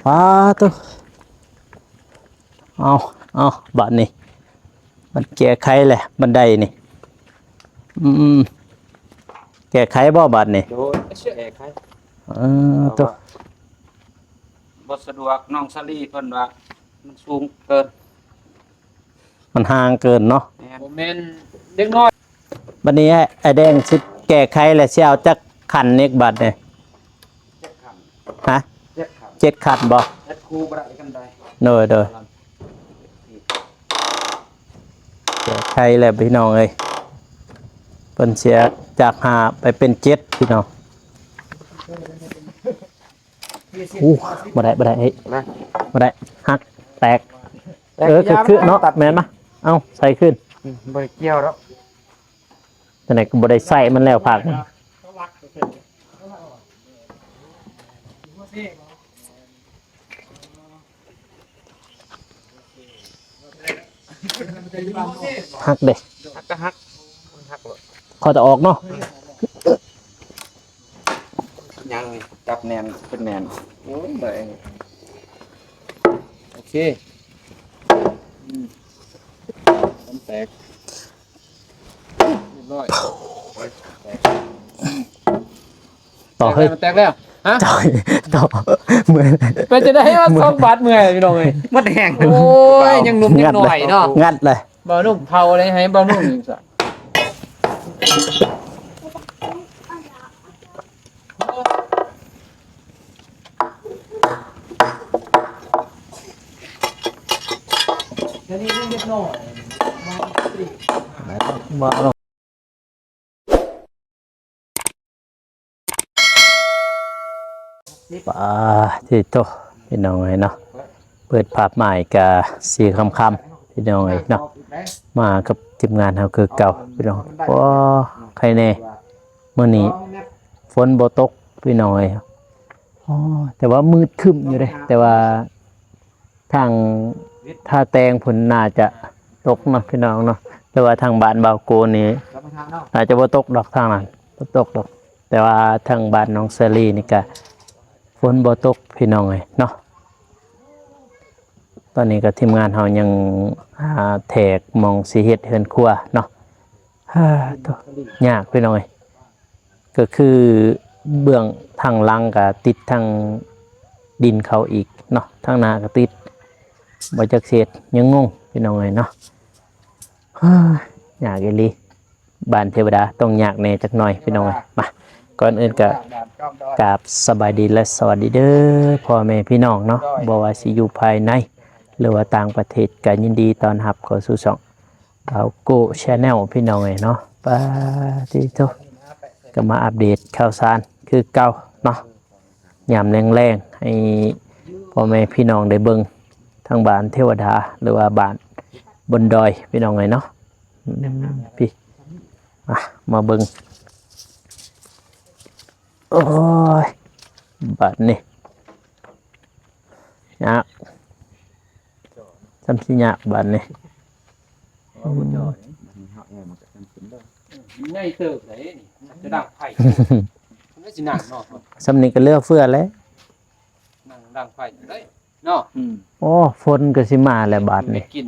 ປາໂຕ ເອົາ ເອົາ ບາດນີ້ ມັນແກ້ໄຂແຫຼະ ບັນໄດນີ້ ອືມ ແກ້ໄຂບໍ່ບາດນີ້? ໂດຍ ແກ້ໄຂ ເອີ ໂຕ ບໍ່ສະດວກ ນ້ອງສາລີເພິ່ນວ່າມັນສູງເກີນ ມັນຫ່າງເກີນເນາະ ແມ່ນ ບໍ່ແມ່ນເດັກນ້ອຍ ບັດນີ້ອ້າຍ ອ້າຍແດງຊິແກ້ໄຂແລ້ວ ຊິເອົາຈັກຂັ້ນອີກບາດນີ້? ເຈັດຂັ້ນ ຮະ? ເຈັດຂັ້ນ ເຈັດຂັ້ນບໍ່? ເຈັດຄູ່ບໍ່ໄດ້ກັນໄດ໋ ໂດຍ ໂດຍ ແກ້ໄຂແລ້ວພີ່ນ້ອງເອີຍ ເພິ່ນເສຍຈາກຫ້າໄປເປັນເຈັດພີ່ນ້ອງ. ໂອ້ ບໍ່ໄດ້ ບໍ່ໄດ້ ເອີຍ ນະ ບໍ່ໄດ້ ຫັກ ແຕກ ແຕກ ເອີ ຄື ຄືເນາະ ແມ່ນມະ ເອົາ ໃສ່ຄືນ ອືມ ບໍ່ໄດ້ກ່ຽວດອກ ຈັ່ງໃດກໍບໍ່ໄດ້ໃຊ້ມັນແລ້ວ ພາກມັນ ຫັກເດ້ ຫັກກໍຫັກ ມັນຫັກໂລດ ເຂົາຈະອອກເນາະ ຍັງຈັບແໜ້ນ ເປັນແໜ້ນ ໂອ້ຍ ບໍ່ໄດ້ ໂອເຄ ອືມ ມັນແຕກ ຮຽບຮ້ອຍ ຕໍ່ເຮີ້ຍ ແຕກແລ້ວ ແຕກແລ້ວ ຮະ ຕໍ່ ຕໍ່ ເມື່ອຍ ເປັນຈັ່ງໃດວະ ສອງບາດເມື່ອຍພີ່ນ້ອງເອີຍ ໝົດແຮງ ໂອ້ຍ ຍັງໜຸ່ມຍັງນ້ອຍເນາະ ງັດເລີຍ ບ່າວນຸ່ງເຜົາເລີຍ ໃຫ້ບ່າວນຸ່ງຢູ່ຊະ ດຽວນີ້ຍັງເດັກນ້ອຍ ມາ ມາ ປາດໂທ ພີ່ນ້ອງເອີຍເນາະ ເປີດພາບມາກະສີ່ຄ່ຳໆ ພີ່ນ້ອງເອີຍເນາະ ມາກັບທີມງານເຮົາຄືເກົ່າ ພີ່ນ້ອງ ໂອ້ ໃຄແດ່ ມື້ນີ້ຝົນບໍ່ຕົກ ພີ່ນ້ອງເອີຍ ໂອ້ ແຕ່ວ່າມືດຄຶ້ມຢູ່ເດ້ ແຕ່ວ່າ ທາງທ່າແຕງພຸ້ນໜ້າຈະຕົກເນາະພີ່ນ້ອງເນາະ ແຕ່ວ່າທາງບ້ານບ່າວໂກນີ້ໜ້າຈະບໍ່ຕົກດອກ ທາງນັ້ນບໍ່ຕົກດອກ ແຕ່ວ່າທາງບ້ານນ້ອງເຊີລີນີ້ກະຝົນບໍ່ຕົກພີ່ນ້ອງເອີຍເນາະ. ຕອນນີ້ກະທີມງານເຮົາຍັງຫາແທກໝ່ອງຊິເຮັດເຮືອນຄົວເນາະ. ໂທ້ ຍາກພີ່ນ້ອງເອີຍ. ກໍຄືເບື້ອງທາງຫຼັງກໍຕິດທາງດິນເຂົາອີກເນາະ ທາງໜ້າກໍຕິດ ບໍ່ຈັກຊິເຮັດ ຍັງງົງພີ່ນ້ອງເອີຍເນາະ. ຍາກອີ່ຫຼີ ບ້ານເທວະດາຕ້ອງຍາກແດ່ຈັກໜ່ອຍພີ່ນ້ອງເອີຍ. ມາ ກ່ອນອື່ນກໍກາບສະບາຍດີ ແລະ ສະຫວັດດີເດີພໍ່ແມ່ພີ່ນ້ອງເນາະ ບໍ່ວ່າຊິຢູ່ພາຍໃນ ຫຼືວ່າຕ່າງປະເທດ ກໍຍິນດີຕ້ອນຮັບເຂົ້າສູ່ຊ່ອງ ບ່າວໂກ້ Channel ພີ່ນ້ອງເອີຍເນາະ. ປາດໂທ້ ກໍມາອັບເດດຂ່າວສານຄືເກົ່າເນາະ ຍາມແລງໆ ໃຫ້ພໍ່ແມ່ພີ່ນ້ອງໄດ້ເບິ່ງ ທາງບ້ານເທວະດາ ຫຼືວ່າບ້ານບົນດອຍພີ່ນ້ອງເອີຍເນາະ. ອືມ ພີ່ ອ່ະ ມາເບິ່ງ ໂອ້ຍ ບາດນີ້ ຍາກ ຊ່ຳຊິຍາກບາດນີ້. ອືມ ໃຫຍ່ເຕີບເດ້ນີ້ ຈະດັງໄຟ ມັນຊິນັ່ງເນາະ ຊ່ຳນີ້ກໍເຫຼືອເຟືອແລ້ວ ນັ່ງດັງໄຟໄດ້ເນາະ. ອືມ ໂອ້ ຝົນກໍຊິມາແລ້ວບາດນີ້ ໄດ້ກິນ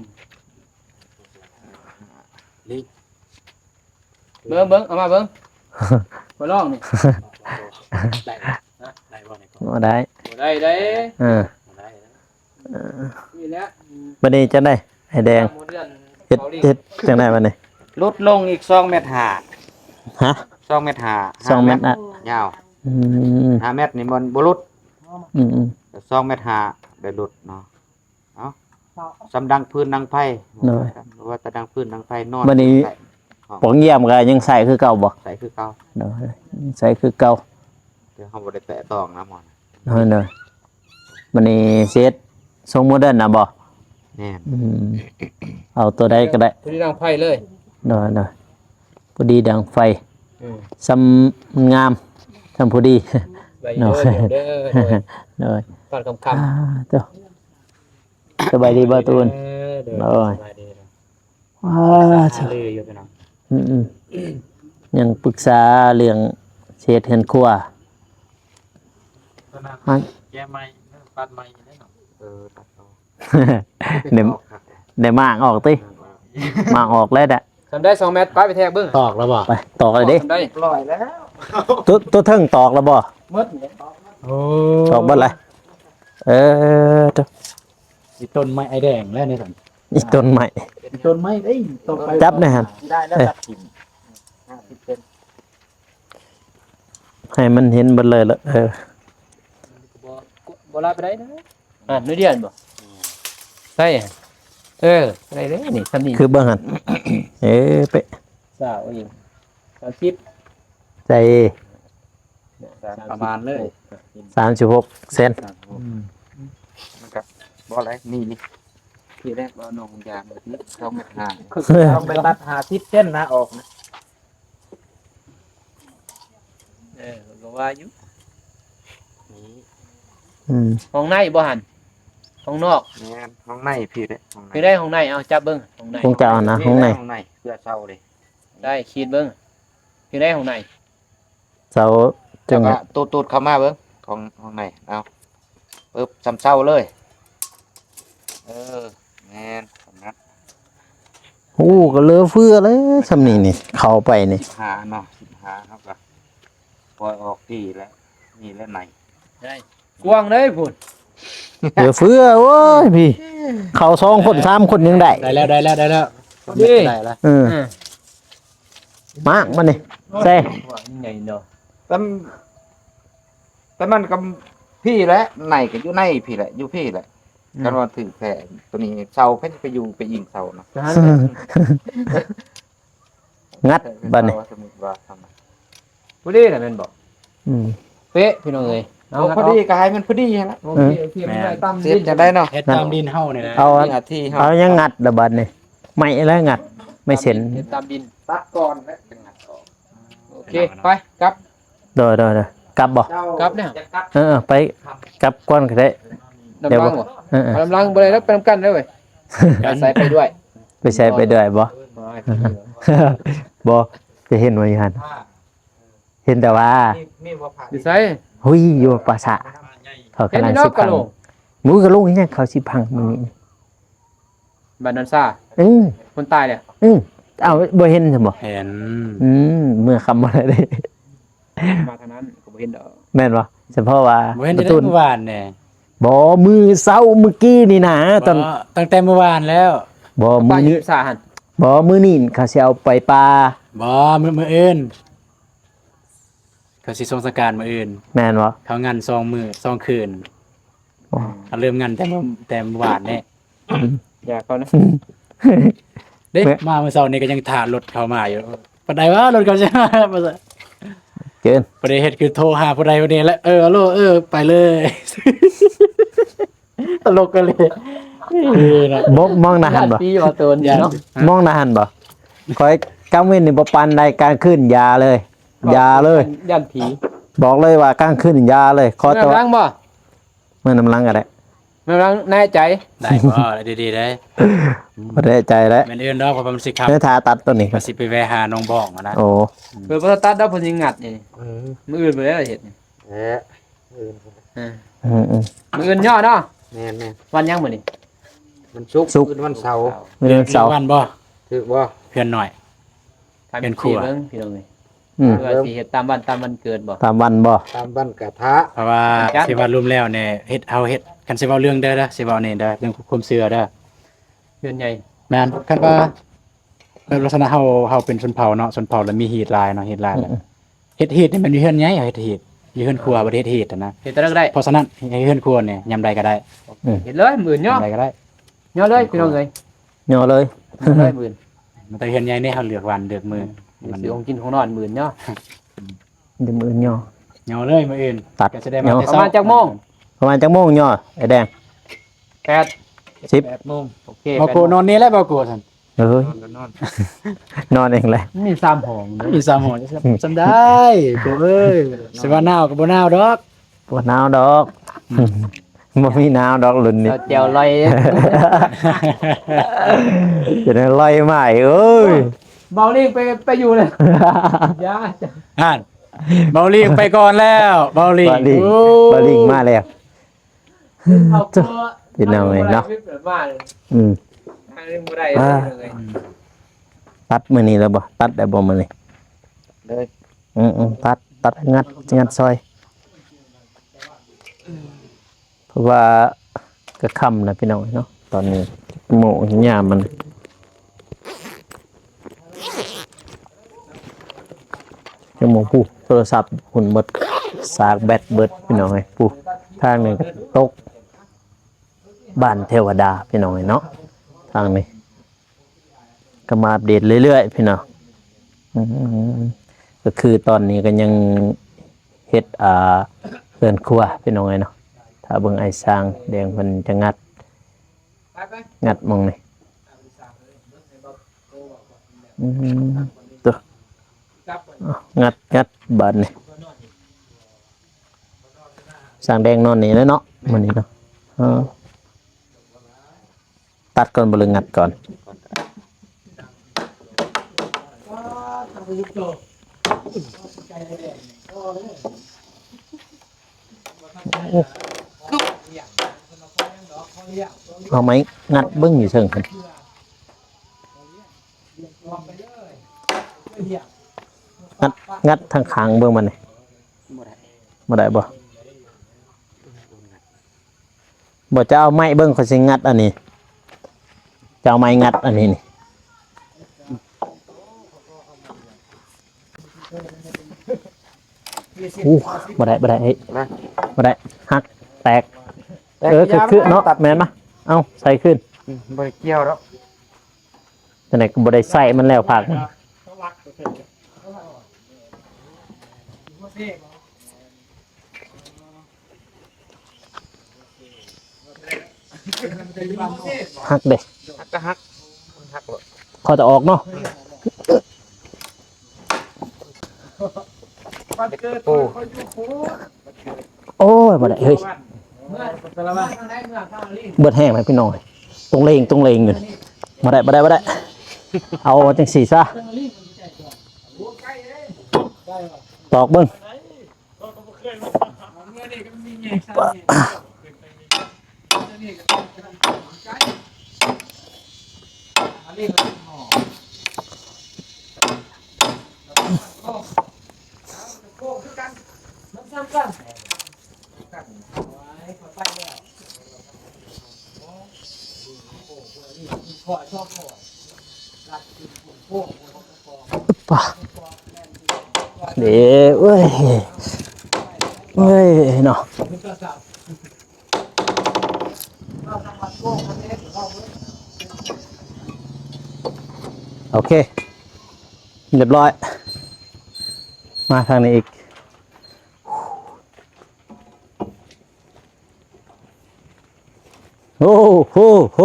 ເບິ່ງ ເບິ່ງ ເອົາມາເບິ່ງ ມາລອງນີ້ ໄດ້ບໍ່ ໄດ້ບໍ່ນີ້? ບໍ່ໄດ້ ບໍ່ໄດ້ເດ້ ເອີ ບໍ່ໄດ້ ນີ້ແຫຼະ. ບັດນີ້ຈັ່ງໃດ ໄອ້ແດງ ເຮັດ ເຮັດຈັ່ງໃດບັດນີ້? ຫຼຸດລົງອີກສອງແມັດຫ້າ ຮະ ສອງແມັດຫ້າ ສອງແມັດ ຫ້າແມັດ ຍາວ ອືມ ຫ້າແມັດນີ້ມັນບໍ່ຫຼຸດ ອືມ ສອງແມັດຫ້າໄດ້ຫຼຸດເນາະ. ເອົ້າ ສ່ຳດັງຟືນດັງໄຟ ໂດຍ ວ່າແຕ່ດັງຟືນດັງໄຟນອນ ບັດນີ້ປອງຢ້ຽມກໍຍັງໃຊ້ຄືເກົ່າບໍ່? ໃຊ້ຄືເກົ່າ ໂດຍ ໃຊ້ຄືເກົ່າ ແຕ່ເຮົາບໍ່ໄດ້ແຕະຕ້ອງນຳມັນ ໂດຍ ໂດຍ ບັດນີ້ຊິເຮັດຊົງໂມເດີນນະບໍ່? ແມ່ນ ອືມ ເອົາຕົວໃດກໍໄດ້ ພໍດີດັງໄຟເລີຍ ໂດຍ ໂດຍ ພໍດີດັງໄຟ ອືມ ຊ່ຳມັນງາມ ຊ່ຳພໍດີ ໄດ້ຢູ່ ໂດຍ ເດີ ໂດຍ ໂດຍ ຕອນຄ່ຳໆ ອ່າ ໂທ້ ສະບາຍດີບໍ່ຕູນ? ເອີ ໂດຍ ໂດຍ ສະບາຍດີ ປຶກສາຫາລືຢູ່ພີ່ນ້ອງ ອືມໆ ຍັງປຶກສາເລື່ອງຊິເຮັດເຮືອນຄົວ ຕອນນັ້ນ ຮະ ແກ້ໃໝ່ ຕັດໃໝ່ແລ້ວເນາະ. ເອີ ຕັດອອກ ໄດ້ ໄດ້ມ້າງອອກຕິ ມ້າງອອກແລ້ວນະ. ສ່ຳໄດ້ສອງແມັດ ໄປ ໄປແທກເບິ່ງ ຕອກແລ້ວບໍ່? ໄປ ຕອກແລ້ວເດ້ ສ່ຳໄດ້ ຮ້ອຍແລ້ວ. ຕົວ ຕົວເທິງຕອກແລ້ວບໍ່? ໝົດແລ້ວ ໂອ້ ຕອກເບິດແລ້ວ. ເອີ ໂຕ ອີຕົ້ນໄມ້ໄອ້ແດງແລ້ວນີ້ຊັ້ນ ອີຕົ້ນໄມ້ ອີຕົ້ນໄມ້ເດ້ ຕໍ່ໄປ ຈັບແດ່ຫັ້ນ ໄດ້ແລ້ວ ເອີ ຕັດຖິ້ມ ຫ້າສິບເຊັນ ໃຫ້ມັນເຫັນເບິດເລີຍລະ ເອີ ບໍ່ ບໍ່ລາຍປານໃດນະ. ອ່າ ໜ້ອຍດຽວບໍ່? ໃສ່ ເອີ ໄດ້ເດ້ນີ້ ສ່ຳນີ້ ຄືເບິ່ງຫັ້ນ ເອີ ເປະ ຊາວອີກ ສາມສິບ ໃສ່ ປະມານເລີຍ ສາມສິບຫົກເຊັນ ອືມ ມັນກໍບໍ່ຫຼາຍ ນີ້ ນີ້ ທີແລກວ່າໜອງຢາງ ສອງແມັດຫ້າ ຕ້ອງໄປຕັດຫ້າສິບເຊັນນະ ອອກນະ. ເອີ ກໍວ່າຢູ່ ນີ້ ອືມ ຫ້ອງໃນບໍ່ຫັ້ນ? ຫ້ອງນອກ ແມ່ນ ຫ້ອງໃນພີ້ເດ້ ຫ້ອງໃນ ພີ້ໄດ້ຫ້ອງໃນ. ເອົາ ຈັບເບິ່ງຫ້ອງໃນ ຂອງເຈົ້ານະ ຫ້ອງໃນ ຫ້ອງໃນ ເພື່ອເຊົາເດ້ ໄດ້ ຂີດເບິ່ງ ພີ້ໄດ້ຫ້ອງໃນ ເຊົາ ເຈົ້າກໍຕູດໆເຂົ້າມາເບິ່ງ ຂອງຫ້ອງໃນ ເອົາ ປຶບ ສ່ຳເຊົາເລີຍ ເອີ ແມ່ນ ສ່ຳນັ້ນ. ໂອ້ ກໍເຫຼືອເຟືອເລີຍ ສ່ຳນີ້ນີ້ ເຂົ້າໄປນີ້ ສິບຫ້າເນາະ ສິບຫ້າ ເຮົາກໍປ່ອຍອອກທີ່ແລ້ວ ນີ້ແຫຼະໃນ ໄດ້ ກວ້າງເລີຍພຸ້ນ ເຫຼືອເຟືອ ໂອ້ຍ ພີ່ ເຂົ້າສອງຄົນ ສາມຄົນຍັງໄດ້ ໄດ້ແລ້ວ ໄດ້ແລ້ວ ໄດ້ແລ້ວ ນີ້ ໄດ້ແລ້ວ ເອີ ເອີ ມາກມັນນີ້ ແຊ ໃຫຍ່ເນາະ ແຕ່ ແຕ່ມັນກໍພີ້ແຫຼະ ໃນກໍຢູ່ໃນພີ້ແຫຼະ ຢູ່ພີ້ແຫຼະ ອືມ ຄັນວ່າຖືກແທ້ ໂຕນີ້ເສົາໃຜຊິໄປຢູ່ໄປອີງເສົານະ ຫັ້ນແຫຼະ ງັດບາດນີ້ ສົມມຸດວ່າທຳ ພໍດີນະແມ່ນບໍ່? ອືມ ເປະ ພີ່ນ້ອງເອີຍ ເອົາ ພໍດີກໍໃຫ້ມັນພໍດີຫັ້ນລະ ເອີ ໂອເຄ ໂອເຄ ມັນໄດ້ຕາມດິນ ເຮັດຈັ່ງໃດເນາະ ເຮັດຕາມດິນເຮົານີ້ແຫຼະ ເອົາ ເອົາຫຍັງງັດລະບາດນີ້ ໄມ້ລະງັດ ໄມ້ເສັ້ນ ເຮັດຕາມດິນ ຕັດກ່ອນແລ້ວຈຶ່ງງັດອອກ ໂອເຄ ໄປ ກັບ ໂດຍ ໂດຍ ໂດຍ ກັບບໍ່? ກັບແລ້ວ ເອີ ເອີ ໄປກັບກ່ອນກໍໄດ້ ນຳຫຼັງບໍ່? ເອີ ເອີ ນຳຫຼັງບໍ່ໄດ້ແລ້ວ ໄປນຳກັນເດີເວີຍ ໄປໃສໄປດ້ວຍ ໄປໃສໄປດ້ວຍບໍ່? ບໍ່ ຈະເຫັນວ່າຢູ່ຫັ້ນ ເຫັນແຕ່ວ່າ ຢູ່ໃສ? ຫຸຍ ຢູ່ປ່າຊ້າ ເຂົາກຳລັງຊິພັງ ມື້ກະລົງອີຫຍັງ ເຂົາຊິພັງມື້ນີ້ ບ້ານນອນຊາ ອືມ ຄົນຕາຍແລ້ວ ອືມ ເອົ້າ ບໍ່ເຫັນຊັ້ນບໍ່? ເຫັນ ອືມ ເມື່ອຄ່ຳບໍ່ໄດ້ເດ້ ມາທາງນັ້ນກໍບໍ່ເຫັນດອກ ແມ່ນບໍ່? ສະເພາະວ່າ ບໍ່ເຫັນແຕ່ມື້ວານນີ້ ບໍ່ ມື້ເຊົ້າມື້ກີ້ນີ້ນະ ຕອນ ບໍ່ ຕັ້ງແຕ່ມື້ວານແລ້ວ ບໍ່ ມື້ນີ້ ຢູ່ສາຫັ້ນ ບໍ່ ມື້ນີ້ເຂົາຊິເອົາໄປປ່າ ບໍ່ ມື້ ມື້ອື່ນ ເຂົາຊິສົ່ງສັງການມື້ອື່ນ ແມ່ນບໍ່? ເຂົາງັນສອງມື້ສອງຄືນ ໂອ້ ເຂົາເລີ່ມງັນແຕ່ມື້ ແຕ່ມື້ວານນີ້ ອືມ ຢ່າເຂົານະ ເດ້ ແມ່ນ ມາມື້ເຊົ້ານີ້ກໍຍັງຖ້າລົດເຂົາມາຢູ່ ປານໃດວະລົດເຂົາຊິມາ ເກີນ ບໍ່ໄດ້ເຮັດຄືໂທຫາຜູ້ໃດຜູ້ນີ້ແຫຼະ ເອີ ອາໂລ ເອີ ໄປເລີຍ ຕະຫຼົກກັນເລີຍ ເອີ ນະ ມອງ ມອງໜ້າຫັ້ນບໍ່? ຢ້ານຜີວ່າໂຕນເນາະ ມອງໜ້າຫັ້ນບໍ່? ຂ້ອຍກາງເວັນນີ້ບໍ່ປານໃດ ກາງຄືນຢ່າເລີຍ ຢ່າເລີຍ ຢ້ານຜີ ບອກເລີຍວ່າກາງຄືນຢ່າເລີຍ ຂໍແຕ່ວ່າ ເມືອນຳຫຼັງບໍ່? ເມືອນຳຫຼັງກໍໄດ້ ເມືອນຳຫຼັງແນ່ໃຈ ໄດ້ບໍ່? ໄດ້ດີໆ ໄດ້ ບໍ່ແນ່ໃຈແຫຼະ ແມ່ນອື່ນດອກ ເພາະວ່າມັນຊິຂັບ ໃນຖ້າຕັດຕົວນີ້ ກໍຊິໄປແວ່ຫາໜອງບອງຫັ້ນນະ ໂອ້ ເພິ່ນບໍ່ຕັດດອກ ເພິ່ນຍັງງັດຢູ່ນີ້ ເອີ ມື້ອື່ນບໍ່ໄດ້ເຮັດນີ້ ເອີ ມື້ອື່ນ ເອີ ອືມໆ ມື້ອື່ນຍໍ້ເນາະ ແມ່ນໆ ວັນຫຍັງມື້ນີ້? ວັນສຸກ ສຸກ ມື້ອື່ນວັນເສົາ ມື້ອື່ນເສົາ ວັນບໍ່? ຖືກບໍ່? ເພື່ອນໜ້ອຍ ເຮືອນຄົວ ເບິ່ງພີ່ນ້ອງເອີຍ ອືມ ວ່າຊິເຮັດຕາມວັນ ຕາມວັນເກີດບໍ່? ຕາມວັນບໍ່? ຕາມວັນກະທະ ເພາະວ່າຊິວ່າລວມແລ້ວນີ້ ເຮັດ ເຮົາເຮັດ ຄັນຊິເວົ້າເລື່ອງເດີ ຊິເວົ້ານີ້ເດີ ເລື່ອງຄວາມເຊື່ອເດີ ເຮືອນໃຫຍ່ ແມ່ນ ຄັນວ່າ ເອີ ລັກສະນະເຮົາ ເຮົາເປັນຊົນເຜົ່າເນາະ ຊົນເຜົ່າລະມີຮີດຫຼາຍເນາະ ຮີດຫຼາຍ ອືມ ລະ ເຮັດຮີດນີ້ມັນຢູ່ເຮືອນໃຫຍ່ ເຮົາເຮັດຮີດ ຢູ່ເຮືອນຄົວບໍ່ໄດ້ເຮັດຮີດຫັ້ນນະ ເຮັດແຕ່ໃດກໍໄດ້ ເພາະສະນັ້ນ ເຮັດເຮືອນຄົວນີ້ຍາມໃດກໍໄດ້ ອືມ ເຮັດເລີຍ ມື້ອື່ນຍໍ້ ຍາມໃດກໍໄດ້ ຍໍ້ເລີຍພີ່ນ້ອງເອີຍ ຍໍ້ເລີຍ ຍໍ້ເລີຍມື້ອື່ນ ມັນແຕ່ເຮືອນໃຫຍ່ນີ້ເຮົາເລືອກວັນເລືອກມື້ ອືມ ມັນຊິອອງກິນຂອງນອນມື້ອື່ນຍໍ້ ມື້ອື່ນຍໍ້ ຍໍ້ເລີຍມື້ອື່ນ ຕັດ ກໍຊິໄດ້ມາແຕ່ເຊົ້າ ປະມານຈັກໂມງ? ປະມານຈັກໂມງຍໍ້ ໄອ້ແດງ? ແປດ ສິບ ແປດໂມງ ໂອເຄ ບໍ່ໂກນອນນີ້ແຫຼະ ບໍ່ໂກຊັ້ນ ເອີຍ ນອນກໍນອນ ນອນເອງແຫຼະ ມີສາມຫ້ອງເດ້ ມີສາມຫ້ອງ ອືມ ຈຳໄດ້ ໂກເອີຍ ຊິວ່າໜາວກໍບໍ່ໜາວດອກ ບໍ່ໜາວດອກ ອືມ ບໍ່ມີໜາວດອກລຸ້ນນີ້ ເອົາແຈ່ວລອຍ ຈະໄດ້ລອຍມາອີກເອີຍ ເບົາລີກໄປ ໄປຢູ່ເລີຍ ຢ່າ ຫັ້ນ ເບົາລີກໄປກ່ອນແລ້ວ ເບົາລີກ ເບົາລີກ ໂອ້ ເບົາລີກມາແລ້ວ ເຈົ້າ ພີ່ນ້ອງເອີຍເນາະ ອືມ ຕັດມື້ນີ້ແລ້ວບໍ່? ຕັດໄດ້ບໍ່ມື້ນີ້? ເລີຍ ອືມໆ ຕັດ ຕັດ ງັດ ງັດຊອຍ ເພາະວ່າກໍຄ່ຳແລ້ວພີ່ນ້ອງເນາະ ຕອນນີ້ໂມງຍາມມັນ ຍັງບໍ່ ຜູ້ໂທລະສັບພຸ້ນໝົດ ສາກແບັດເບິດພີ່ນ້ອງເອີຍ ຜູ້ ທາງນີ້ກໍຕົກ ບ້ານເທວະດາພີ່ນ້ອງເອີຍເນາະ ທາງນີ້ ກໍມາອັບເດດເລື້ອຍໆ ພີ່ນ້ອງ ອືມ ກໍຄືຕອນນີ້ກໍຍັງເຮັດ ອ່າ ເຮືອນຄົວພີ່ນ້ອງເອີຍເນາະ ຖ້າເບິ່ງອ້າຍຊ່າງແດງເພິ່ນຈະງັດ ງັດໝ່ອງນີ້ ອືມ ຕົວະ ງັດ ງັດບາດນີ້ ຊ່າງແດງນອນນີ້ແຫຼະເນາະ ມື້ນີ້ເນາະ ເອີ ຕັດກ່ອນບໍ່ ຫຼື ງັດກ່ອນ? ເອົາໄມ້ງັດເບິ່ງຢູ່ເທິງພຸ້ນ ງັດ ງັດທາງຂ້າງເບິ່ງມັນນີ້ ບໍ່ໄດ້ ບໍ່ໄດ້ບໍ່? ບໍ່ ຈະເອົາໄມ້ເບິ່ງ ຂ້ອຍຊິງັດອັນນີ້ ຈະເອົາໄມ້ງັດອັນນີ້ນີ້ ອູ້ ບໍ່ໄດ້ ບໍ່ໄດ້ ເອີຍ ມາ ບໍ່ໄດ້ ຫັກ ແຕກ ແຕກ ເອີ ຄື ຄືເນາະ ແມ່ນມະ ເອົາໃສ່ຄືນ ອືມ ບໍ່ໄດ້ກ່ຽວດອກ ຈັ່ງໃດກໍບໍ່ໄດ້ໃຊ້ມັນແລ້ວ ພາກມັນ ຫັກເດ້ ຫັກກໍຫັກ ມັນຫັກໂລດ ພໍຈະອອກເນາະ ໂອ້ຍ ບໍ່ໄດ້ເຮີ້ຍ ເບິດແຮງແລ້ວພີ່ນ້ອງ ຕົງເລງ ຕົງເລງຢູ່ ບໍ່ໄດ້ ບໍ່ໄດ້ ບໍ່ໄດ້ ເອົາຈັ່ງຊີ້ຊະ ຕອກເບິ່ງ. ປະ ເດ້ ເອີຍ ເອີຍ ເນາະ ໂອເຄ ຮຽບຮ້ອຍ ມາທາງນີ້ອີກ. ໂອ້ໂຫໂຫ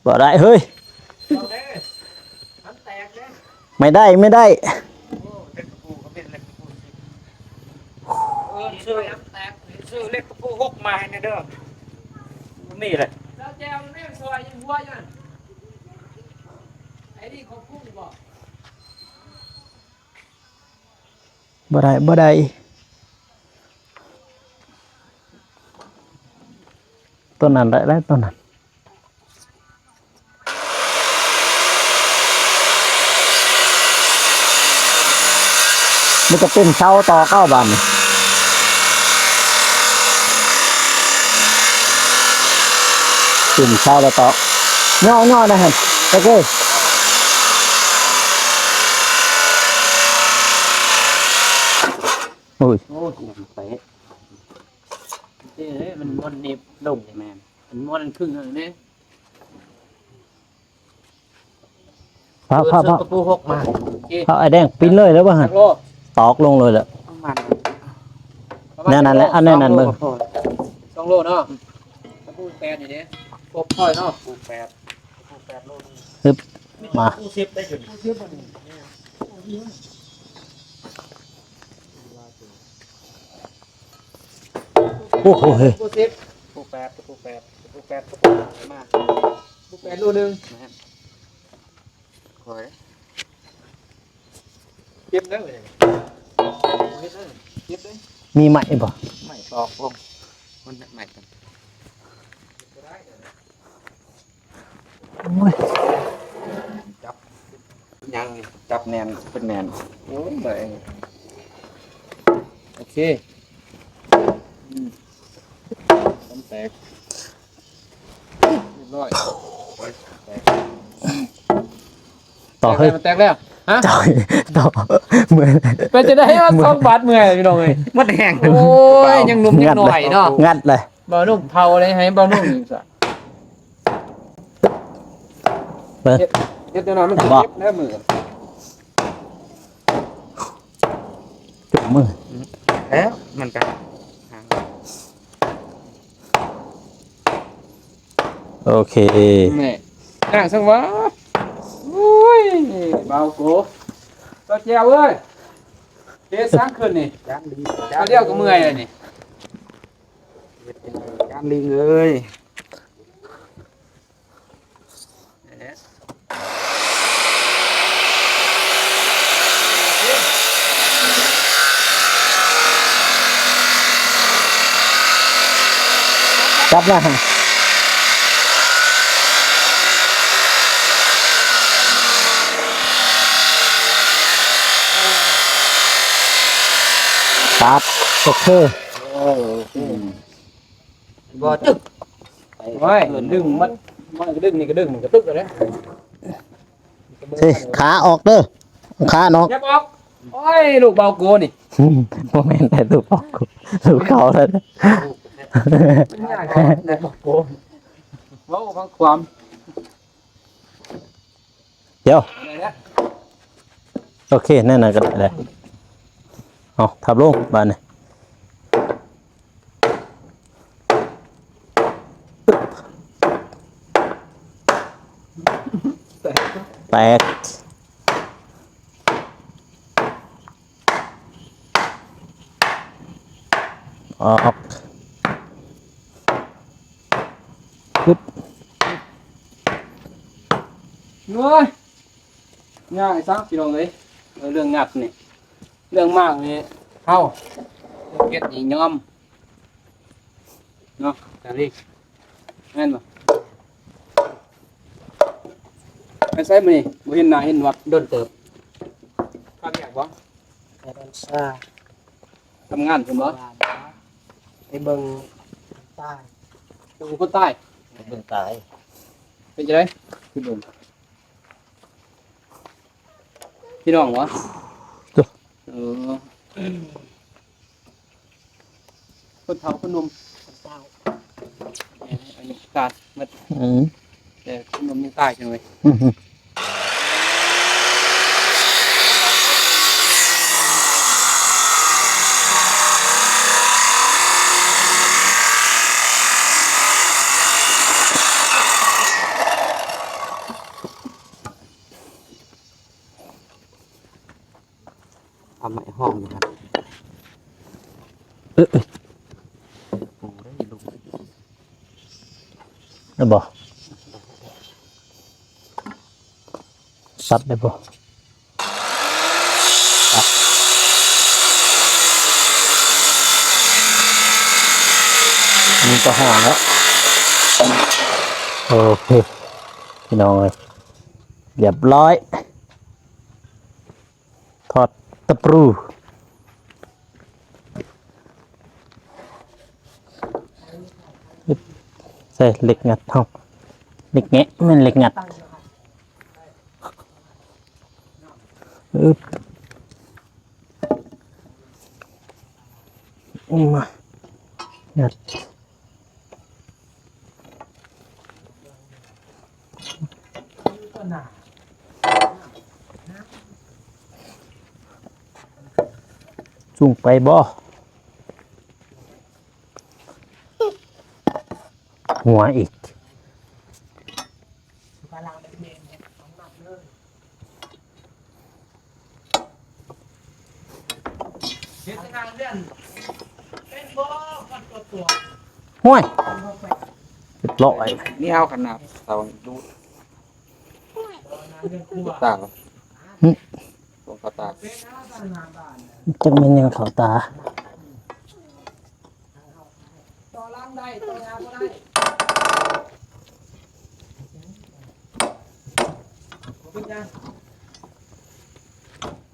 ບໍ່ໄດ້ເຮີ້ຍ ເອົາເດ້ ມັນແຕກເດ້ ໄມ່ໄດ້ ໄມ່ໄດ້ ໂອ້ ເຫຼັກຕະປູກໍເປັນເຫຼັກຕະປູ ເອີ ຊື້ ມັນແຕກ ຊື້ເຫຼັກຕະປູຫົກມາໃຫ້ແດ່ເດີ ບໍ່ມີເລີຍ ແລ້ວແຈວແມ່ນຊອຍຍັງຫົວຢູ່ນັ້ນ ໄອ້ນີ້ເຂົາຄຸ້ງບໍ່? ບໍ່ໄດ້ ບໍ່ໄດ້ ຕົວນັ້ນໄດ້ແລ້ວ ຕົວນັ້ນ ມີແຕ່ປິ່ນເສົາຕອກເອົາບາດນີ້ ປິ່ນເສົາແລ້ວຕອກ ຍໍ້ໆ ນະຫັ້ນ ໂອເຄ. ໂອ້ຍ ໂອ້ຍ ເຕະ ເຕະ ມັນມ້ວນໜີບລົງ ແມ່ນ ມັນມ້ວນຄຶ່ງໜຶ່ງເດ້ ພາ ພາ ພາ ຕະປູຫົກມາ ໂອເຄ ພາ ອ້າຍແດງ ປິ່ນເລີຍແລ້ວວ່າຫັ້ນ ຕອກລົງເລີຍແຫຼະ ປະມານ ປະມານ ແນວນັ້ນແຫຼະ ອັນແນວນັ້ນເບິ່ງ ສອງໂລ ສອງໂລເນາະ ຕະປູແປດນີ້ເດ້ ຄົບຄ່ອຍເນາະ ຕະປູແປດ ຕະປູແປດໂລໜຶ່ງ ຮຶບ ມາ ຕະປູສິບໄດ້ຢູ່ນີ້ ໂອ້ໂຫ ເຮີ້ຍ ຕະປູສິບ ຕະປູແປດ ຕະປູແປດ ຕະປູແປດ ຕະປູແປດ ມາ ຕະປູແປດໂລໜຶ່ງ ແມ່ນ ຂ້ອຍ ເກັບເດີ ເກັບເດີ ເກັບເດີ. ມີໄມ້ບໍ່? ໄມ້ຕອກລົງ ມັນໄມ້ກັນ. ໂອ້ຍ ຈັບຍັງຈັບແໜ້ນເປັນແໜ້ນ. ໂອ້ຍ ໂອເຄ ອືມ ມັນແຕກ ຮຽບຮ້ອຍ ແຕກ ຕໍ່ເຮີ້ຍ ແຕກແລ້ວ ຮະ ຕໍ່ ຕໍ່ ເມື່ອຍ ເປັນຈັ່ງໃດວະ ສອງບາດເມື່ອຍ ພີ່ນ້ອງເອີຍ ໝົດແຮງ. ໂອ້ຍ ຍັງໜຸ່ມຍັງນ້ອຍເນາະ ງັດເລີຍ ບ່າວໜຸ່ມເຜົາເລີຍ ໃຫ້ບ່າວໜຸ່ມຢູ່ຊະ ເບິ່ງ ເຮັດ ເຮັດແນວນັ້ນມັນຊິເຈັບແລ້ວມື ຈຸບມື ແລ້ວມັນກະ ໂອເຄ ແມ່ ຍ່າງຊັ້ນຫວາ. ໂອ້ຍ ບ່າວໂກ ບ່າວແຈວເອີຍ ເຮັດສັງຂຶ້ນນີ້ ຈານລີ້ ຈານລີ້ ດຽວກໍເມື່ອຍແລ້ວນີ້ ເຮັດຈັ່ງໃດຈານລີ້ເອີຍ. ຈັບລະ ປັບ ໂອເຄ ເອີ ໂອເຄ ບໍ່ຕຶກ ໂອ້ຍ ດຶງມັນ ມັນກະດຶງ ນີ້ກະດຶງ ມັນກະຕຶກເລີຍ. ເອີ ຂາອອກເດີ ຂາອອກ ຢ່າອອກ. ໂອ້ຍ ລູກເບົາໂກນີ້ ບໍ່ແມ່ນແຕ່ລູກເບົາໂກ ລູກເຂົາແລ້ວ ມັນຍາກເນາະ ລູກເບົາໂກ ເວົ້າຟັງຄວາມ ດຽວ ໂອເຄ ແນວນັ້ນກໍໄດ້ແຫຼະ. ເອົາ ທັບລົງບາດນີ້ ແຕກ ອອກ ປຶບ ໂອ້ຍ ຍາກອີ່ສັງ ພີ່ນ້ອງເອີຍ ເລື່ອງຫຍັບນີ້ ເລື່ອງໝາກນີ້ ເຮົາເຮັດນີ້ຍອມ ເນາະ ຈາລີ ແມ່ນບໍ່? ໄປໃສມື້ນີ້? ບໍ່ເຫັນໜ້າເຫັນໜວດດົນເຕີບ. ພາວຽກບໍ່? ໄປດອນຊາ. ທຳງານພຸ້ນບໍ່? ໄປເບິ່ງຄົນຕາຍ. ເບິ່ງຄົນຕາຍ? ໄປເບິ່ງຕາຍ. ເປັນຈັ່ງໃດ? ຄືເບິ່ງ ພີ່ນ້ອງຫວາ? ເອີ ຄົນເຖົ້າຄົນໜຸ່ມ ຄົນເຖົ້າ ອາຍຸການໝົດ ອືມ ແຕ່ຄົນໜຸ່ມຍັງຕາຍຈັ່ງເລີຍ. ເອົາໄມ້ຫ້ອງຢູ່ຫັ້ນ ເອີ ເອີ ໂອ້ຍ ລົງ ໄດ້ບໍ່? ຕັດໄດ້ບໍ່? ຕັດ ມັນກໍຫ້ອງແລ້ວ. ໂອເຄ ພີ່ນ້ອງເອີຍ ຮຽບຮ້ອຍ. ຖອດຕະປູ ໃສ່ເຫຼັກງັດເຮົາ ເຫຼັກແງະ ແມ່ນເຫຼັກງັດ ອຶບ ມາ ງັດ. ສູງໄປບໍ່? ຫົວອີກ. ເຮັດໃຫ້ນາງເດືອນເປັນບໍ່? ມັນຕົວໂຕ ຫ້ວຍ ເປັນບໍ່ແປກ ຮຽບຮ້ອຍ ນີ້ເອົາຂະໜາດເຕົາດູດ ຕ່າງ ຫຶ ຂອງເຂົາ ຈັກແມ່ນຫຍັງເຂົ້າຕາ.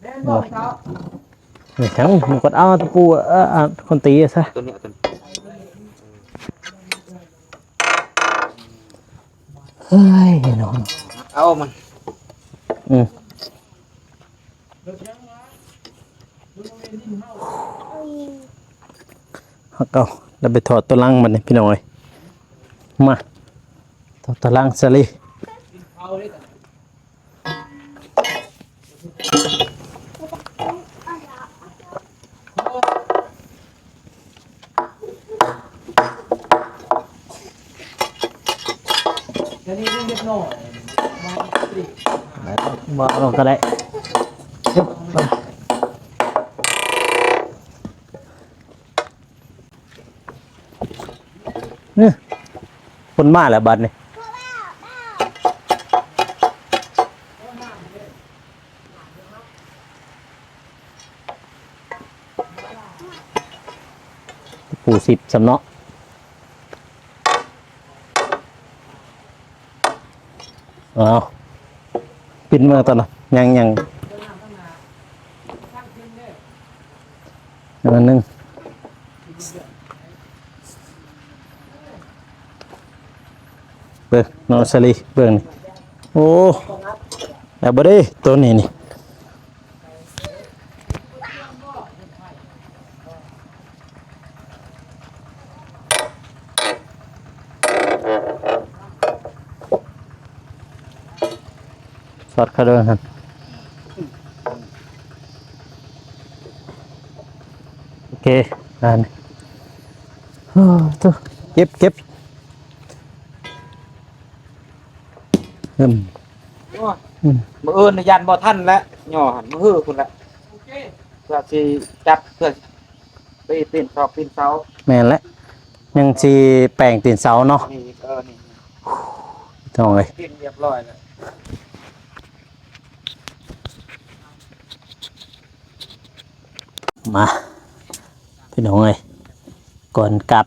ແມ່ນບໍ່ເຂົາ? ນີ້ຫຍັງ ມັນກໍເອົາຕະປູ ເອີ ເອົາຄົນຕີຊະ. ຕົວນີ້ ຕົວນີ້ ເຮີ້ຍ ເນາະ ເອົາມັນ ອືມ ເຮົາກໍໄດ້ໄປຖອດຕົວຫຼັງບັດນີ້ ພີ່ນ້ອງເອີຍ. ມາ ຖອດຕົວຫຼັງສາລີ. ບໍ່ເອົາລົງກໍໄດ້. ເອີ ຄົນມາແລ້ວບັດນີ້. ປູສິບຊ້ຳເນາະ. ເອົາ ປິ່ນເບິ່ງຕອນນັ້ນ ຍັງ ຍັງ ອັນໜຶ່ງ ເບິ່ງເນາະ ສາລີ ເບິ່ງນີ້. ໂອ້ ແລ້ວບໍ່ເດ້ ໂຕນີ້ນີ້. ຊອດຂະເດີຫັ້ນ. ໂອເຄ ອັນ ໂອ້ ໂທ້ ເກັບ ເກັບ. ອືມ ໂອ້ຍ ອືມ ມື້ອື່ນຢ້ານບໍ່ທັນແຫຼະ ຍໍຫັ້ນ ມື້ຮືພຸ້ນແຫຼະ ເພື່ອຊິຈັດ ເພື່ອໄປປີນຊອກປີນເສົາ. ແມ່ນແຫຼະ ຍັງຊິແປງຕີນເສົາເນາະ. ນີ້ ເອີ ນີ້ ພີ່ນ້ອງເອີຍ ປີນຮຽບຮ້ອຍແລ້ວ. ມາ ພີ່ນ້ອງເອີຍ ກ່ອນກັບ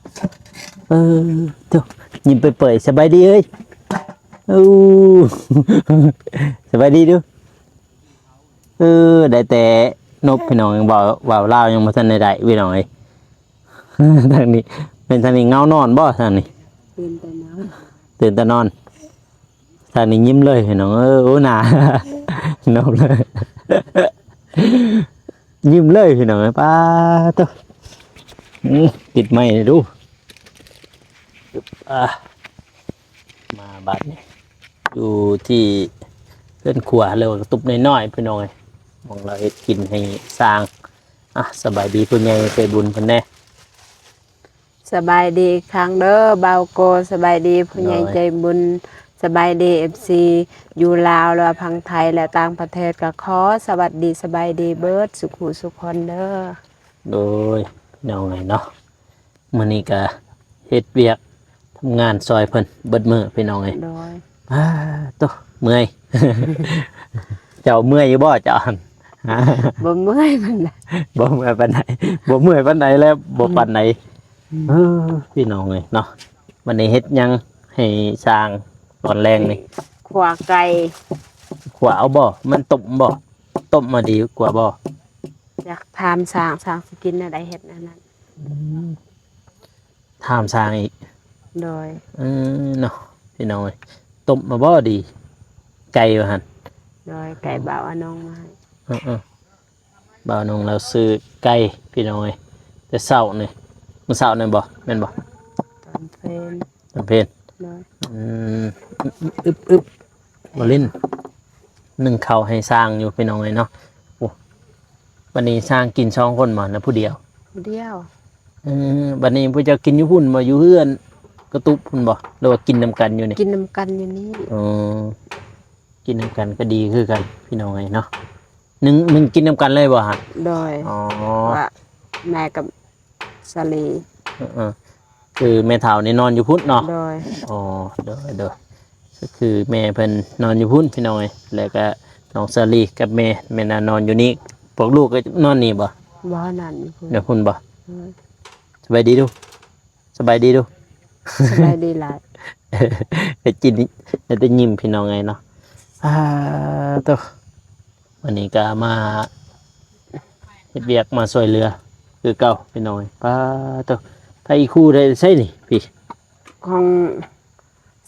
ເອີ ໂທ້ ຍິ້ມເປີຍໆ. ສະບາຍດີເອີຍ. ໂອ້ ສະບາຍດີດູ. ເອີ ໄດ້ແຕ່ນົບ ພີ່ນ້ອງ ເວົ້າ ເວົ້າລາວຍັງບໍ່ທັນໄດ້ໄດ້ ພີ່ນ້ອງເອີຍ. ທາງນີ້ ແມ່ນທາງນີ້ເຫງົານອນບໍ່ ທາງນີ້? ຕື່ນແຕ່ນອນ ຕື່ນແຕ່ນອນ. ທາງນີ້ຍິ້ມເລີຍພີ່ນ້ອງເອີຍ. ໂອ້ ໜ້ານົບເລີຍ ຍິ້ມເລີຍພີ່ນ້ອງເອີຍ. ປາໂທ້ ອືມ ຕິດໄມ້ດູ. ອ່າ ມາບາດນີ້ ຢູ່ທີ່ເຮືອນຄົວ ເອີ້ນວ່າກະຕຸບນ້ອຍໆ ພີ່ນ້ອງເອີຍ ໝ່ອງລາວເຮັດກິນໃຫ້ຊ່າງ. ອ່ະ ສະບາຍດີຜູ້ໃຫຍ່ໃຈບຸນເພິ່ນແດ່. ສະບາຍດີອີກຄັ້ງເດີບ່າວໂກ. ສະບາຍດີຜູ້ໃຫຍ່ໃຈບຸນ. ສະບາຍດີເອັຟຊີຢູ່ລາວ ແລະ ຝັ່ງໄທ ແລະ ຕ່າງປະເທດ ກໍຂໍສະຫວັດດີສະບາຍດີເບິດສຸຂູສຸຄົນເດີ. ໂດຍ ພີ່ນ້ອງເອີຍເນາະ ມື້ນີ້ກໍເຮັດວຽກ ທຳງານຊ່ອຍເພິ່ນເບິດມື້ພີ່ນ້ອງເອີຍ. ໂດຍ ປາໂທ້ ເມື່ອຍ. ເຈົ້າເມື່ອຍຢູ່ບໍ່ເຈົ້າ? ບໍ່ເມື່ອຍປານໃດ ບໍ່ເມື່ອຍປານໃດ ບໍ່ເມື່ອຍປານໃດແລ້ວ ບໍ່ປານໃດ. ອືມ ເອີ ພີ່ນ້ອງເອີຍເນາະ ວັນນີ້ເຮັດຫຍັງໃຫ້ຊ່າງຕອນແລງນີ້? ຂົ້ວໄກ່. ຂົ້ວເອົາບໍ່? ມັນຕົ້ມບໍ່? ຕົ້ມມາດີກວ່າບໍ່? ຢາກຖາມຊ່າງ ຊ່າງຊິກິນແນວໃດ ເຮັດອັນນັ້ນ. ອືມ ຖາມຊ່າງອີກ. ໂດຍ ເອີ ເນາະ ພີ່ນ້ອງເອີຍ ຕົ້ມມາບໍ່ດີ ໄກ່ວ່າຫັ້ນ. ໂດຍ ໄກ່ບ່າວອານົງມາໃຫ້. ເອີໆ ບ່າວອານົງລາວຊື້ໄກ່ ພີ່ນ້ອງເອີຍ ແຕ່ເຊົ້ານີ້ ມື້ເຊົ້ານີ້ບໍ່ ແມ່ນບໍ່? ຕອນເພນ ຕອນເພນ. ໂດຍ ອືມ ອຶບໆ ບໍ່ຫຼິ້ນ ໜຶ້ງເຂົ້າໃຫ້ຊ່າງຢູ່ ພີ່ນ້ອງເອີຍເນາະ. ໂອ້ ບັດນີ້ຊ່າງກິນສອງຄົນບໍ່ ຫຼືຜູ້ດຽວ? ຜູ້ດຽວ. ເອີ ບັດນີ້ພວກເຈົ້າກິນຢູ່ພຸ້ນບໍ່ ຢູ່ເຮືອນກະຕຸບພຸ້ນບໍ່ ຫຼືວ່າກິນນຳກັນຢູ່ນີ້? ກິນນຳກັນຢູ່ນີ້. ອໍ ກິນນຳກັນກໍດີຄືກັນ ພີ່ນ້ອງເອີຍເນາະ. ໜຶ່ງ ໜຶ່ງກິນນຳກັນເລີຍບໍ່ຮະ? ໂດຍ. ອໍ ວ່າແມ່ກັບສາລີ. ເອີໆ ຄືແມ່ເຖົ້ານີ້ນອນຢູ່ພຸ້ນເນາະ? ໂດຍ. ອໍ ໂດຍໆ ກໍຄືແມ່ເພິ່ນນອນຢູ່ພຸ້ນ ພີ່ນ້ອງເອີຍ ແລ້ວກໍນ ນ້ອງສາລີກັບແມ່ ແມ່ນນອນຢູ່ນີ້ ພວກລູກກໍນອນນີ້ບໍ່? ບໍ່ ນອນຢູ່ພຸ້ນ ຢູ່ພຸ້ນບໍ່? ໂດຍ ສະບາຍດີດູ ສະບາຍດີດູ ສະບາຍດີຫຼາຍ ໄດ້ຍິນ ໄດ້ແຕ່ຍິ້ມ ພີ່ນ້ອງເອີຍເນາະ. ອາ ໂຕ ວັນນີ້ກໍມາເຮັດວຽກ ມາຊ່ວຍເຫຼືອຄືເກົ່າ ພີ່ນ້ອງເອີຍ. ປາໂຕ ໄຜອີ່ຄູ່ໄດ້ໃສນີ້ ພີ່? ຂອງ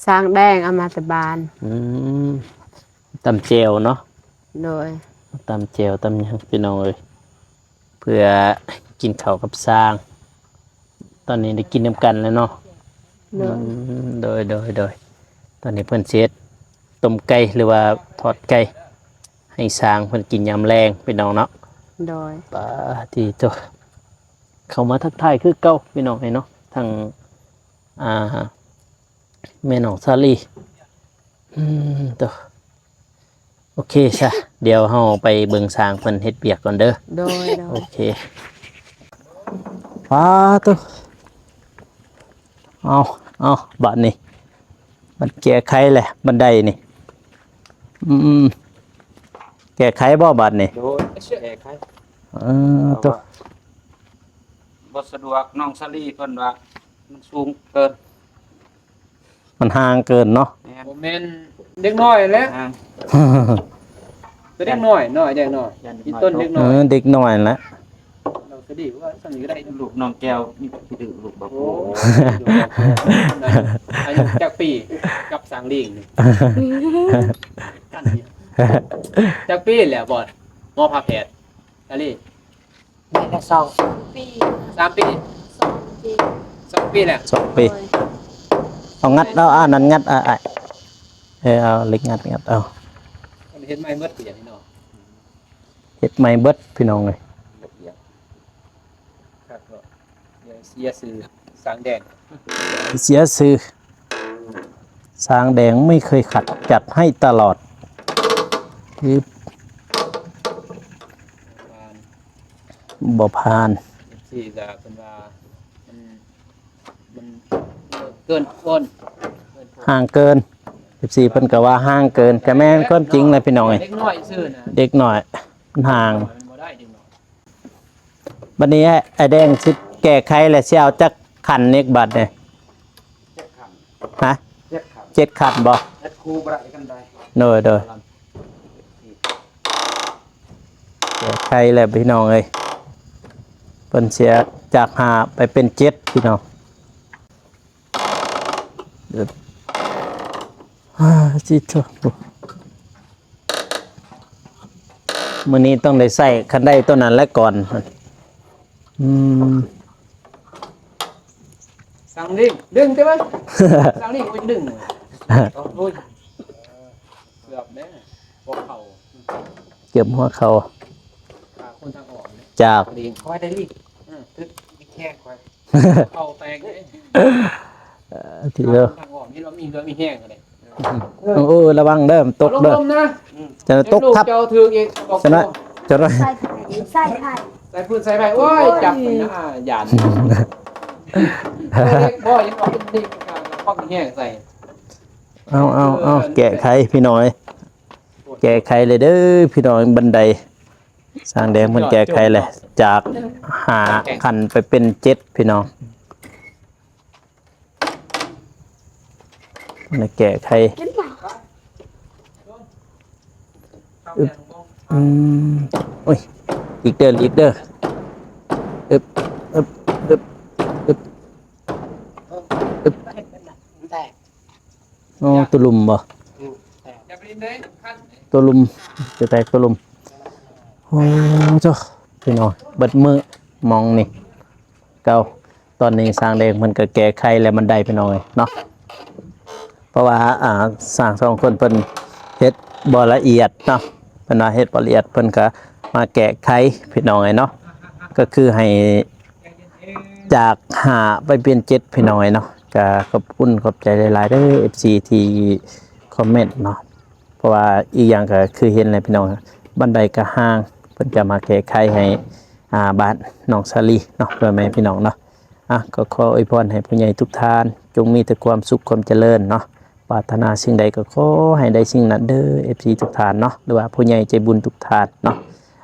ຊ້າງແດງເອົາມາແຕ່ບ້ານ. ອືມ ຕຳແຈ່ວເນາະ. ໂດຍ ຕຳແຈ່ວຕຳຫຍັງ ພີ່ນ້ອງເອີຍ ເພື່ອກິນເຂົ້າກັບຊ້າງ. ຕອນນີ້ໄດ້ກິນນຳກັນແລ້ວເນາະ. ໂດຍ ອືມ ໂດຍ ໂດຍ ໂດຍ. ຕອນນີ້ເພິ່ນຊິເຮັດຕົ້ມໄກ່ ຫຼືວ່າທອດໄກ່ ໃຫ້ຊ້າງເພິ່ນກິນຍາມແລງ ພີ່ນ້ອງເນາະ. ໂດຍ ປາຕິໂທ ເຂົ້າມາທັກທາຍຄືເກົ່າ ພີ່ນ້ອງເອີຍເນາະ ທັງ ອ່າ ແມ່ນ້ອງສາລີ. ອືມ ໂຕ ໂອເຄຊະ ດຽວເຮົາໄປເບິ່ງຊ່າງເພິ່ນເຮັດວຽກກ່ອນເດີ. ໂດຍ ໂດຍ ໂອເຄ. ປາໂຕ ເອົາ ເອົາ ບາດນີ້ ມັນແກ້ໄຂແຫຼະ ບັນໄດນີ້. ອືມ ແກ້ໄຂບໍ່ບາດນີ້? ໂດຍ ແກ້ໄຂ. ເອີ ໂຕ ບໍ່ສະດວກ ນ້ອງສາລີເພິ່ນວ່າມັນສູງເກີນ. ມັນຫ່າງເກີນເນາະ. ແມ່ນ ບໍ່ແມ່ນເດັກນ້ອຍແຫຼະ ຫ່າງ ແຕ່ເດັກນ້ອຍ ນ້ອຍ ເດັກນ້ອຍ ອີຕົ້ນເດັກນ້ອຍ ເອີ ເດັກນ້ອຍແຫຼະ. ນ້ອງສາລີວ່າຊັ້ນກໍໄດ້ ລູກນ້ອງແກ້ວມີແຕ່ຜູ້ດື້ ລູກບໍ່ ໂອ້ ລູກບໍ່ ອາຍຸຈັກປີກັບຊ້າງລີງນີ້? ຈັກປີແລ້ວບໍ່ ໝໍພາແພດ ສາລີ? ໄດ້ແຕ່ສອງປີ ສາມປີ ສອງປີ ສອງປີແລ້ວ ສອງປີ. ໂດຍ ເອົາ ງັດເອົາ ອັນນັ້ນງັດ ອ້າຍ ເອີ ເອົາເຫຼັກງັດ ງັດເອົາ. ເຮັດໃໝ່ໝົດ ພີ່ນ້ອງ ເຮັດໃໝ່ເບິດ ພີ່ນ້ອງເອີຍ. ຄັກເນາະ ຢ່າເສຍຊື່ຊ້າງແດງ ເສຍຊື່. ຊ້າງແດງໄມ່ເຄີຍຂັດ ຈັດໃຫ້ຕະຫຼອດ ຄື ບໍ່ຜ່ານ ບໍ່ຜ່ານ. ເອັຟຊີກໍເພິ່ນວ່າມັນ ມັນເກີນຄົນ ຫ່າງເກີນ ເອັຟຊີເພິ່ນກໍວ່າຫ່າງເກີນ ກໍແມ່ນຄວາມຈິງແຫຼະ ພີ່ນ້ອງເອີຍ ເດັກນ້ອຍຊື່ນະ ເດັກນ້ອຍ ມັນຫ່າງ ມັນບໍ່ໄດ້ເດັກນ້ອຍ. ບັດນີ້ອ້າຍແດງຊິແກ້ໄຂແລ້ວ ຊິເອົາຈັກຂັນອີກບັດນີ້? ເຈັດຂັນ ຮະ? ເຈັດຂັນ ເຈັດຂັນບໍ່? ເຈັດຄູ່ບໍ່ໄດ້ກັນໄດ໋. ໂດຍ ໂດຍ ແກ້ໄຂແລ້ວພີ່ນ້ອງເອີຍ ເພິ່ນເສຍຈາກຫ້າໄປເປັນເຈັດ ພີ່ນ້ອງ. ເອີ ອາ ຊິໂທ ມື້ນີ້ຕ້ອງໄດ້ໃຊ້ຄັນໄດໂຕນັ້ນແຫຼະກ່ອນ. ອືມ ສ້າງລິງ ດຶງເດ້ເວີຍ ສ້າງລິງ ໂອ້ຍ ດຶງ ໂອ້ຍ ເກືອບແລ້ວ ຫົວເຂົ່າ ເກືອບຫົວເຂົ່າ ຂາຄົນທາງອອກ ຈາກ ລິງ ຄອຍໄດ້ລິງ ອື ຖືກແຂ້ງຄອຍ ເຂົ້າແຕກເດ້ ເອີ ທີ່ເດີ ທາງອອກນີ້ເຮົາມີເຮືອມີແຮງເດ້. ໂອ້ ລະວັງເດີ ມັນຕົກເດີ ລົມນະ ຈະຕົກທັບ ເຈົ້າຖືກອີກ ຈະນ້ອຍ ຈະນ້ອຍ ໃສ່ໄຟ ໃສ່ໄຟ ໃສ່ພື້ນໃສ່ໄຟ ໂອ້ຍ ຈັບມັນນະ ຢ້ານ ເດັກບໍ່ຍັງເອົາເປັນເດັກ ຟັງແຮງໃສ່ ເອົາ ເອົາ ເອົາ ແກ້ໄຂພີ່ນ້ອງເອີຍ ແກ້ໄຂເລີຍເດີພີ່ນ້ອງ ບັນໄດ ຊ້າງແດງເພິ່ນແກ້ໄຂແລ້ວ ຈາກຫ້າຂັ້ນໄປເປັນເຈັດ ພີ່ນ້ອງ ເພິ່ນແກ້ໄຂ ອຶບ ອືມ ໂອ້ຍ ອີກເດີ ອີກເດີ ອຶບ ອຶບ ອຶບ ອຶບ ອຶບ ແຕກ ໂອ້ ໂຕລຸ່ມບໍ່? ອືມ ແຕກ ໂຕລຸ່ມ ຈະແຕກໂຕລຸ່ມ. ໂອ້ ໂທ້ ພີ່ນ້ອງ ເບິດມື້ໝ່ອງນີ້ ເກົ່າ ຕອນນີ້ຊ່າງແດງເພິ່ນກໍແກ້ໄຂແລ້ວ ມັນໄດ້ ພີ່ນ້ອງເອີຍເນາະ ເພາະວ່າ ອ່າ ຊ່າງສອງຄົນເພິ່ນເຮັດບໍ່ລະອຽດເນາະ ເພິ່ນວ່າເຮັດບໍ່ລະອຽດ ເພິ່ນກໍມາແກ້ໄຂ ພີ່ນ້ອງເອີຍເນາະ ກໍຄືໃຫ້ ຈາກຫ້າໄປເປັນເຈັດ ພີ່ນ້ອງເອີຍເນາະ. ກະຂອບຄຸນຂອບໃຈຫຼາຍໆເດີ ເອັຟຊີ ທີ່ຄອມເມັນເນາະ ເພາະວ່າອີກຢ່າງກະຄືເຫັນແຫຼະພີ່ນ້ອງ ບັນໄດກະຫ່າງ ເພິ່ນກະມາແກ້ໄຂໃຫ້ ອ່າ ບ້ານນ້ອງສາລີເນາະ ພໍ່ແມ່ພີ່ນ້ອງເນາະ. ອ່ະ ກໍຂໍອວຍພອນໃຫ້ຜູ້ໃຫຍ່ທຸກທ່ານ ຈົ່ງມີແຕ່ຄວາມສຸກຄວາມຈະເລີນເນາະ ປາດຖະໜາສິ່ງໃດກໍຂໍໃຫ້ໄດ້ສິ່ງນັ້ນເດີ ເອັຟຊີ ທຸກທ່ານເນາະ ຫຼືວ່າຜູ້ໃຫຍ່ໃຈບຸນທຸກທ່ານເນາະ.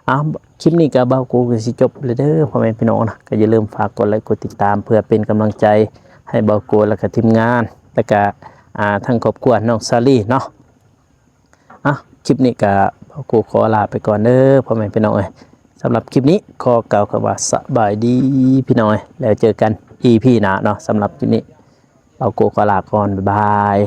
ເອົາ ຄລິບນີ້ກໍບ່າວໂກກໍຊິຈົບແລ້ວເດີພໍ່ແມ່ພີ່ນ້ອງເນາະ. ກໍຢ່າລືມຝາກກົດໄລກົດຕິດຕາມ ເພື່ອເປັນກຳລັງໃຈໃຫ້ບ່າວໂກ ແລ້ວກໍທີມງານ ແລ້ວກໍ ອ່າ ທັງຄອບຄົວນ້ອງສາລີເນາະ. ອ່ະ ຄລິບນີ້ກໍບ່າວໂກຂໍລາໄປກ່ອນເດີພໍ່ແມ່ພີ່ນ້ອງເອີຍ. ສຳລັບຄລິບນີ້ຂໍກ່າວຄຳວ່າສະບາຍດີພີ່ນ້ອງເອີຍ ແລ້ວເຈີກັນ ອີພີ ໜ້າເນາະ. ສຳລັບຄລິບນີ້ບ່າວໂກຂໍລາກ່ອນ ບາຍບາຍ.